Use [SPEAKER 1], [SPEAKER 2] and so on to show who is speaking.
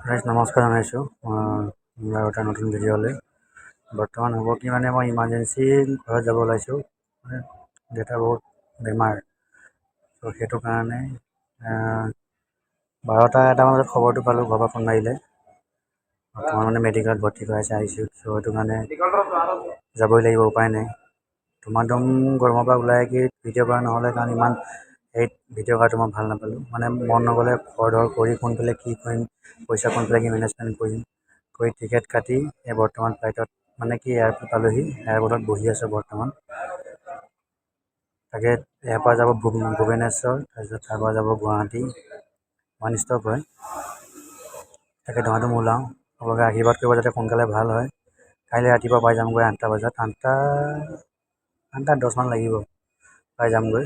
[SPEAKER 1] ৰাইজ, নমস্কাৰ জনাইছোঁ আৰু এটা নতুন ভিডিঅ'লৈ। বৰ্তমান হ'ব কি, মানে মই ইমাৰ্জেঞ্চি ঘৰত যাব ওলাইছোঁ। মানে দেউতা বহুত বেমাৰ, ত' সেইটো কাৰণে 12টা 1টামান বজাত খবৰটো পালোঁ, ঘৰৰ পৰা ফোন মাৰিলে। বৰ্তমান মানে মেডিকেলত ভৰ্তি কৰাইছে আই চিইউত। চ' সেইটো কাৰণে যাবই লাগিব, উপায় নাই। ধুমাধুম গৰমৰ পৰা ওলাই কি ভিডিঅ' কৰা নহ'লে, কাৰণ ইমান হেৰিত ভিডিঅ' কৰাটো মই ভাল নাপালোঁ। মানে মন নগ'লে, খৰধৰ কৰি কোনফালে কি কৰিম, পইচা কোনফালে কি মেনেজমেণ্ট কৰিম কৰি টিকেট কাটি এই বৰ্তমান ফ্লাইটত, মানে কি, এয়াৰপৰ্ট পালোহি। এয়াৰপৰ্টত বহি আছোঁ বৰ্তমান। তাকে ইয়াৰ পৰা যাব ভুৱনেশ্বৰ, তাৰপিছত তাৰ পৰা যাব গুৱাহাটী, ওৱান ষ্টপ হয়। তাকে ধুমাধুম ওলাওঁ। আপোনালোকে আশীৰ্বাদ কৰিব যাতে সোনকালে ভাল হয়। কাইলৈ ৰাতিপুৱা পাই যামগৈ 8টা বজাত। 8টা, 8টা 10মান লাগিব, পাই যামগৈ।